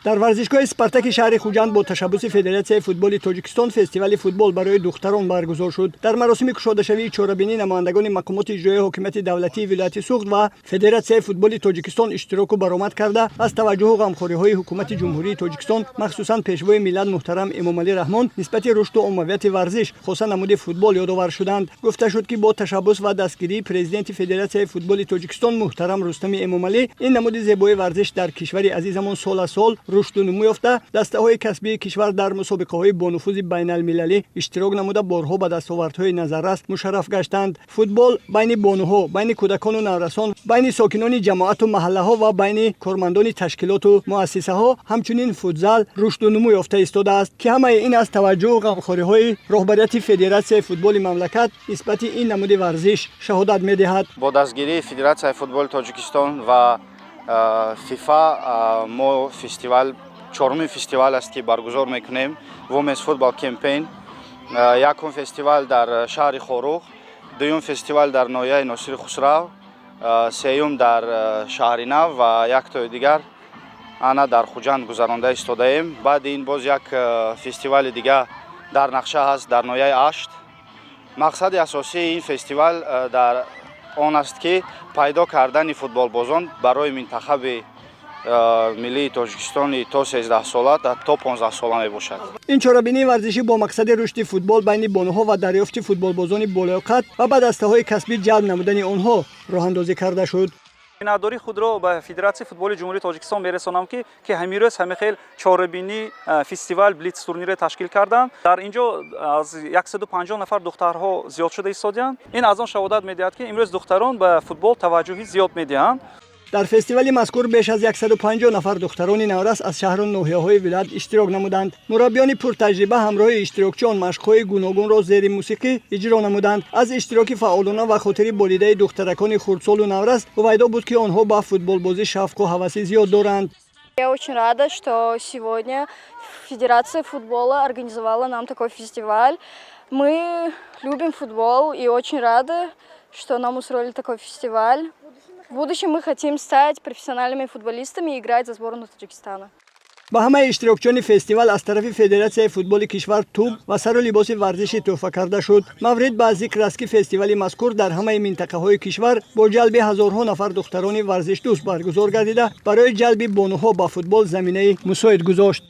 Дар варзишгоҳи «Спартаки» шаҳри Хуҷанд бо ташаббуси Федератсияи футболи Тоҷикистон фестивали футбол барои духтарон баргузор шуд. Дар маросими кушодашавии чорабинӣ намояндагони мақомоти иҷроияи ҳокимияти давлатии вилояти Суғд ва Федератсияи футболи Тоҷикистон иштироку баромад карда, аз таваҷҷуҳу ғамхориҳои ҳукумати Ҷумҳурии Тоҷикистон, махсусан Пешвои миллат муҳтарам Эмомалӣ Раҳмон, нисбати рушду оммавияти варзиш, хоса намуди футбол, ёдовар шуданд. Гуфта шуд, ки бо ташаббус ва дастгирии президенти Федератсияи футболи Тоҷикистон муҳтарам Рустами Эмомалӣ ин намуди зебои варзиш дар кишвари азизамон сол аз сол рушду нумӯ ёфта, дастаҳои касбии кишвар дар мусобиқаҳои бонуфузи байналмилалӣ иштирок намуда, борҳо ба дастовардҳои назаррас мушарраф гаштанд. Футбол байни бонуҳо, байни кӯдакону наврасон, байни сокинони ҷамоату маҳаллаҳо ва байни кормандони ташкилоту муассисаҳо, ҳамчунин футзал рушду нумӯ ёфта истодааст, ки ҳамаи ин аз таваҷҷӯҳу ғамхориҳои роҳбарияти Федератсияи футболи мамлакат нисбати ин намуди варзиш шаҳодат медиҳад. Бо дастгирии Федератсияи футболи Тоҷикистон ва ФИФА мо фестивал, чорумин фестивал аст, ки баргузор мекунем, Women's Football Campaign. Якум фестивал дар шаҳри Хоруғ, дуюм фестивал дар ноҳияи Носири Хусрав, сеюм дар шаҳри Нав ва яктои дигар ана дар Хуҷанд гузаронда истодаем. Баъди ин боз як фестивали дига дар нақша ҳаст дар ноҳияи Ашт. Мақсади асосии ин фестивал дар он аст, ки пайдо кардани футболбозон барои минтахаби миллии Тоҷикистони то 13сола, то 15сола мебошад. Ин чорабинии варзишӣ бо мақсади рушди футбол байни бонуҳо ва дарёфти футболбозони болаёқат ва ба дастаҳои касбӣ ҷалб намудани онҳо роҳандозӣ карда шуд. Миннатдории худро ба Федератсияи футболи Ҷумҳурии Тоҷикистон мерасонам, ки ҳамин рӯз ҳамин хел чорабинӣ, фестивал, блиц турнире ташкил карданд. Дар ин ҷо аз 150 нафар духтарҳо зиёд шуда истодианд. Ин аз он шаҳодат медиҳад, ки имрӯз духтарон ба футбол таваҷҷӯҳи зиёд медиҳанд. Дар фестивали мазкур беш аз 150 нафар духтарони наврас аз шаҳру ноҳияҳои вилоят иштирок намуданд. Мураббиёни пуртаҷриба ҳамроҳи иштирокчиён машқҳои гуногунро зери мусиқӣ иҷро намуданд. Аз иштироки фаъолона ва хотири болидаи духтаракони хурдсолу наврас ҳувайдо буд, ки онҳо ба футболбозӣ шавқу ҳаваси зиёд доранд. Я очень рада, что сегодня Федерация футбола организовала нам такой фестиваль. Мы любим футбол и очень рады, что нам устроили такой фестиваль. В будущем мы хотим стать профессиональными футболистами и играть за сборную Таджикистана. Ба ҳамаи иштирокчиёни фестивал аз тарафи Федератсияи футболи кишвар тӯб ва сару либоси варзишӣ тӯҳфа карда шуд. Маврид ба зикр аст, ки фестивали мазкур дар ҳамаи минтақаҳои кишвар бо ҷалби ҳазорҳо нафар духтарони варзишдӯст баргузор гардида, барои ҷалби бонуҳо ба футбол заминаи мусоид гузошт.